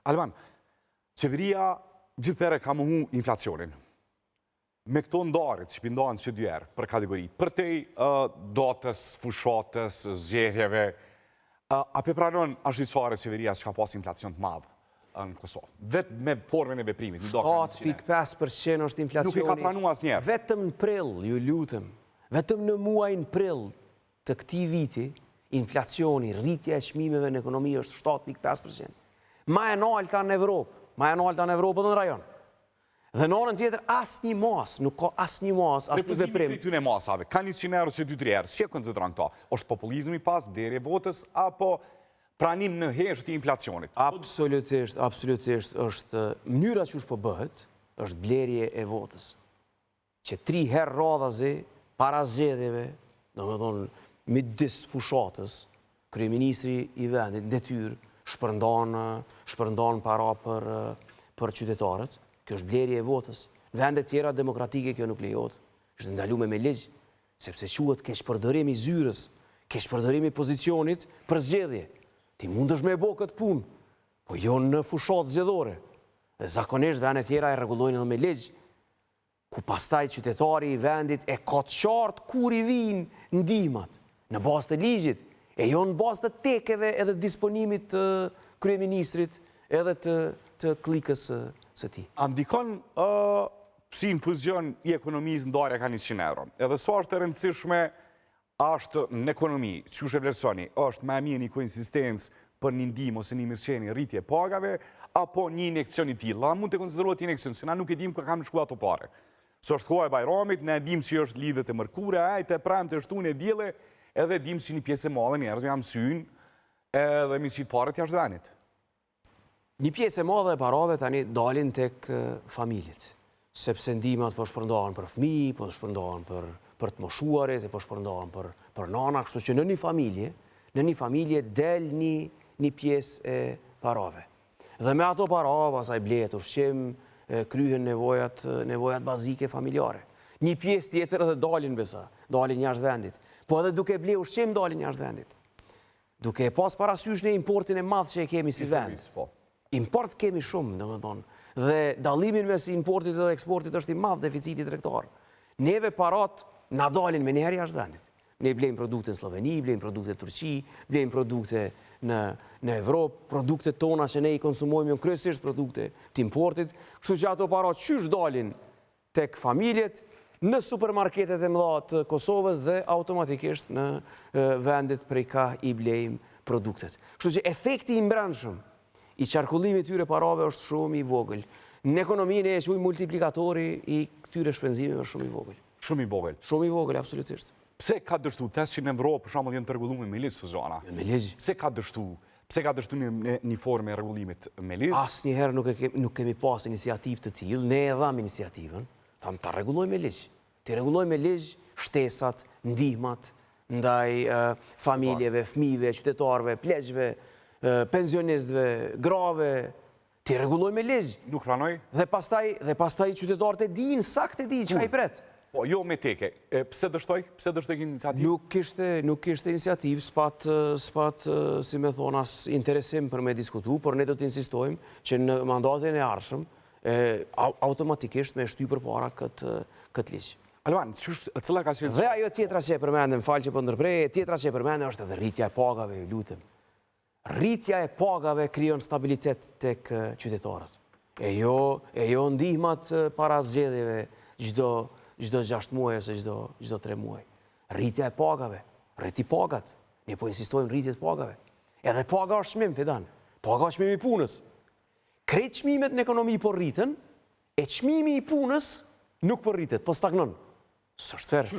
Alban, qeveria gjithherë ka mohu inflacionin. Me këto ndarjet që p'i ndanë që dy herë për kategori, përtej datës, fushatës, zgjedhjeve, a pe pranon ashiqare qeveria që ka pas inflacion të madh në Kosovë? Vetë me formën e veprimit. 7.5% është inflacioni. Nuk e ka pranu asnjëherë. Vetëm në prill, ju lutem, vetëm në muajin prill të këtij viti, inflacioni, rritja e çmimeve në ekonomi është 7.5%. Ma e nalta në Evropë, ma e nalta në Evropë dhe në rajon. Dhe në anën tjetër, asnjë masë, nuk ka asnjë masë, asnjë veprim. Refuzimi i këtyne masave, ka 100 euro si 2-3 herë, si e konsideron këto? është populizmi pas, blerje votës, apo pranim në heshtje i inflacionit? Absolutisht, absolutisht, është mënyra që është po bëhet, është blerje e votës. Që tri herë radhazi, para zgjedhjeve, domethonë, midis fushatës, kryeministri i vendit, në detyrë, shpërndan, shpërndan para për, për qytetarët, kjo është blerje e votës. Në vendet tjera demokratike kjo nuk lejohet. Është ndalume me ligj, sepse quhet keqpërdorim i zyrës, keqpërdorim i pozicionit për zgjedhje. Ti mundesh me e bo këtë punë, po jo në fushatë zgjedhore. Dhe zakonisht vendet tjera e rregullojnë edhe me ligj, ku pastaj qytetari i vendit e ka të qartë kur i vijnë ndihmat, në bazë të ligjit, e jo në bazë të tekeve edhe disponimit të kryeministrit edhe të, të klikës së, së tij. A ndikon si infuzion i ekonomisë ndarja ka 100 euro? Edhe sa është e rëndësishme është në ekonomi, qysh e vlerësoni, është më e mirë një konsistencë për një ndihmë ose një mirëqenie rritje pagave, apo një injekcion i tillë? A mund të konsiderohet injekcion, se na nuk e dim ku kanë shkuar ato pare. Se është koha e Bajramit, ne e dim që është lidhet e mërkure, ejte, premte, shtune, diele, edhe dim që një pjesë e madhe njerëzve janë mësyn edhe mi qitë paret jashtë vendit. Një pjesë e madhe e parave tani dalin tek familjet, sepse ndihmat po shpërndahen për fëmijë, po shpërndahen për për të moshuarit, po shpërndahen për për nana, kështu që në një familje, në një familje del një një pjesë e parave. Dhe me ato para pastaj blehet ushqim, kryhen nevojat nevojat bazike familjare. Një pjesë tjetër edhe dalin besa, dalin jashtë vendit. Po edhe duke ble ushqim dalin jashtë vendit. Duke e pas parasysh ne importin e madh që e kemi si vend. Po. Import kemi shumë, domethonë. Dhe dallimin mes importit dhe eksportit është i madh deficiti tregtar. Neve parat na dalin menjëherë jashtë vendit. Ne blejmë produkte në Sloveni, blejmë produkte në Turqi, blejmë produkte në në Evropë, produktet tona që ne i konsumojmë janë kryesisht produkte të importit, kështu që ato para qysh dalin tek familjet, në supermarketet e mëdha të Kosovës dhe automatikisht në vendet prej ka i blejmë produktet. Kështu që efekti i mbrendshëm i qarkullimit tyre parave është shumë i vogël. Në ekonomi ne e quajmë multiplikatori i këtyre shpenzimeve është shumë i vogël. Shumë i vogël. Shumë i vogël, absolutisht. Pse ka dështu? The që në Evropë, për shembull, janë të rregulluar me ligj këto gjana. Jo, me ligj. Pse ka dështu? Pse ka dështu një, një formë e rregullimit me ligj? Asnjëherë nuk e kemi, nuk kemi pas iniciativë të tillë, ne e dhamë iniciativën, thamë ta rregullojmë me ligj. T'i rregullojmë me ligj shtesat, ndihmat ndaj familjeve, fëmijëve, qytetarëve, pleqve, pensionistëve, grave, T'i rregullojmë me ligj. Nuk pranoi? Dhe pastaj, dhe pastaj qytetarët e dinë, saktë e dinë çka i pret. Po, jo me teke. E, pse dështoi? Pse dështoi kjo iniciativë? Nuk kishte, nuk kishte iniciativë, s'pat, s'pat, si me thonë, as interesim për me diskutu, por ne do të insistojmë që në mandatin e ardhshëm, e, automatikisht me shty përpara këtë, këtë ligj. Alban, qysh, cila ka qenë... Dhe ajo tjetra që e përmendëm, fal që po ndërprej, tjetra që e përmendëm është edhe rritja e pagave, ju lutem. Rritja e pagave krijon stabilitet tek qytetarët. E jo, e jo ndihmat para zgjedhjeve çdo çdo 6 muaj ose çdo çdo 3 muaj. Rritja e pagave, rriti pagat. Ne po insistojmë rritje të pagave. Edhe paga është çmim, Fidan. Paga është çmimi i punës. Krejt çmimet në ekonomi po rriten, e çmimi i punës nuk po rritet, po stagnon. S'është fer.